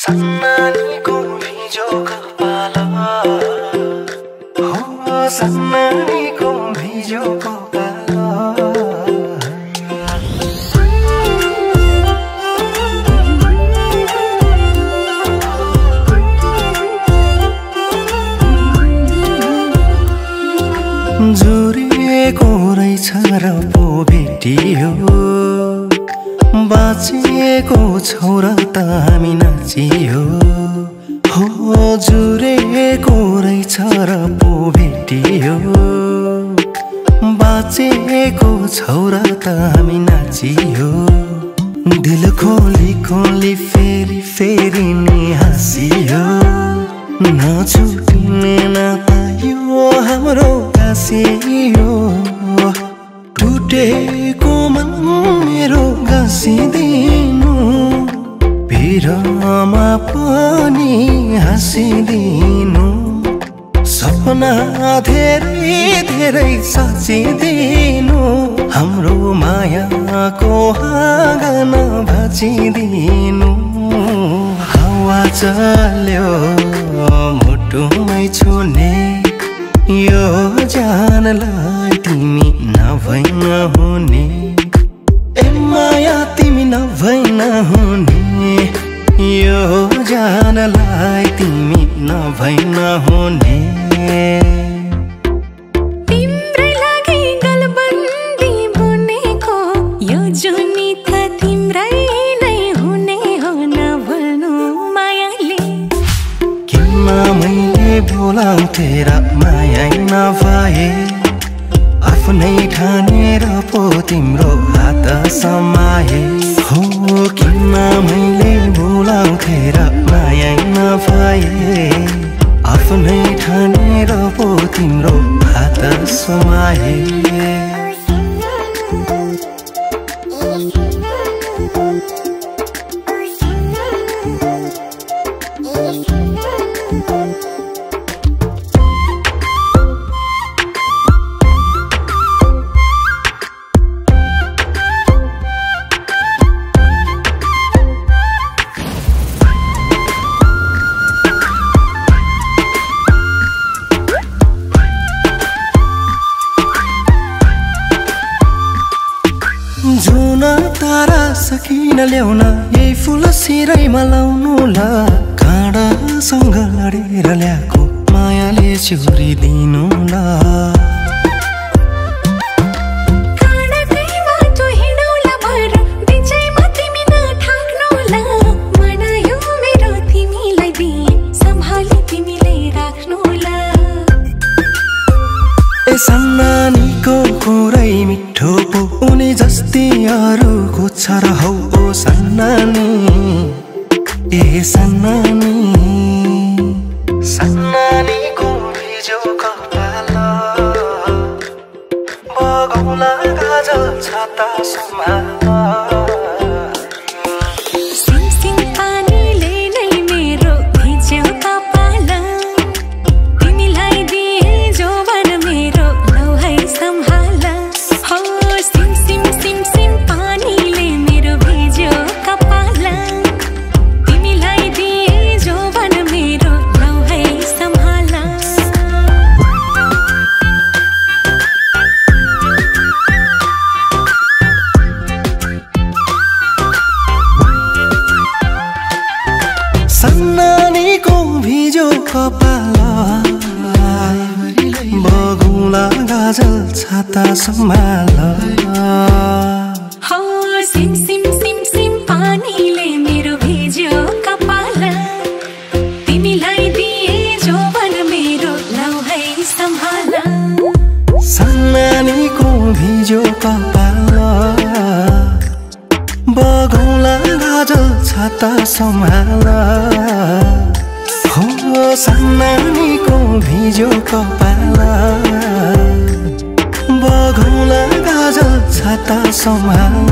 सन्नानीको भिजो कपाल हो सन्नानीको भिजो कपाल जुरेको रहेछ र पो भेटियो बाँचेको छौरा त हामी नाचियो हो जुरेको रहेछ र पो भेटियो बाँचेको छौरा त हामी नाचियो दिल खोली खोली फेरि फेरि नि हाँसियो नछुट्ने नपायो हाम्रो गाँसियो टुटेको मन मेरो गाँसिदिनु भिरमा पनि हाँसिदिनु सपना धेरै धेरै साचिदिनु हाम्रो मायाको आँगन भाँचिदिनु हावा चल्यो मुटुमै छुने यो जानलाई तिमी नभई नहुने ए माया तिमी नभई नहुने यो जानलाई तिमी नभई नहुने तिम्रै लागि गलबन्दी बुनेको यो जुनी त तिम्रै नै हुने हो नभन्नु मायाले किन मैले बोलाउँथे र माया नभए आफ्नै ठानेर पो तिम्रो हात समाए हो किन मैले बोलाउँथे र माया नभए आफ्नै ठानेर पो तिम्रो हात समाए जुन तारा सकिन ल्याउन यही फुल सिरैमा लाउनुला काँडासँग लडेर ल्याएको मायाले चुरिदिनुला सन्नानीको कुरै मिठो पो उनी जस्तै अरूको छ र हौ ओ सन्नानी ए सन्नानी सन्नानीको भिजो कपाल बगौला गाजल छाता सम्हाल सन्नानीको भिजो कपाल बगौला गाजल छाता सम्हाल हो सिम सिम सिम सिम पानीले मेरो भिज्यो कपाल तिमीलाई दिए जोवन मेरो लौ है सम्हाल सन्नानीको भिजो कपाल बगौला गाजल छाता सम्हाल हो सन्नानीको भिजो कपाल बगौला गाजल छाता सम्हाल